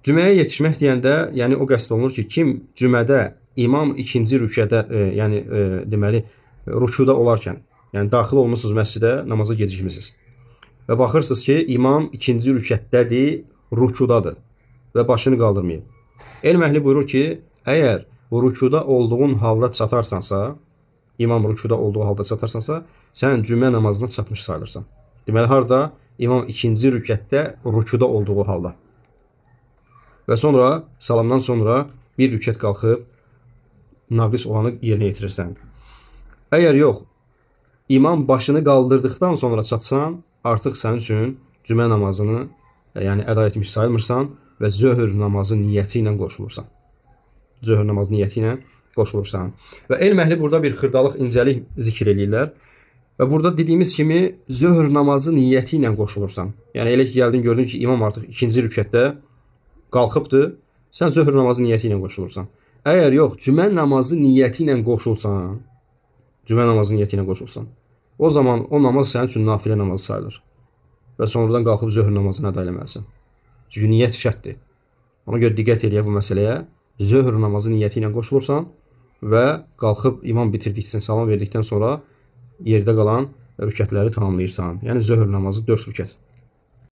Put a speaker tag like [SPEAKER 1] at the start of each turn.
[SPEAKER 1] Cüməyə yetişmək deyəndə, yəni o qəsd olunur ki, kim cümədə imam ikinci rükədə, yəni deməli rükuda olarkən, yəni daxil olmusunuz məscidə, namaza gecikmisiniz. Və baxırsınız ki, imam ikinci rükətdədir, rükudadır və başını qaldırmayıb. Elm əhli buyurur ki, əgər rükuda olduğun halda çatarsansa, imam rükuda olduğu halda çatarsansa, sən cümə namazına çatmış sayılırsan. Deməli, harada? İmam ikinci rükətdə rükuda olduğu halda. Və sonra, salamdan sonra bir rükət qalxıb naqis olanı yerinə yetirirsən. Əgər yox, imam başını qaldırdıqdan sonra çatsan, artıq sənin üçün cümə namazını, yəni əda etmiş sayılmırsan və zöhr namazı niyyəti ilə qoşulursan. Zöhr namazı niyyəti ilə qoşulursan. Və elm əhli burada bir xırdalıq, incəlik zikr eləyirlər. Və burada dediyimiz kimi zöhr namazı niyyəti ilə qoşulursan. Yəni elə ki, gəldin, gördün ki, imam artıq ikinci rükətdə qalxıbdır, sən zöhr namazı niyyəti ilə qoşulursan. Əgər yox, cümə namazı niyyəti ilə qoşulsan, cümə namazı niyyəti ilə qoşulsan, o zaman o namaz sənin üçün nafilə namazı sayılır. Və sonradan qalxıb zöhr namazını əda eləməlisən. Çünki niyyət şərtdir. Ona görə diqqət eləyək bu məsələyə. Zöhr namazı niyyəti ilə qoşulursan və qalxıb imam bitirdikdən, salam verdikdən sonra yerdə qalan rükətləri tamamlayırsan. Yəni zöhr namazı 4 rükət.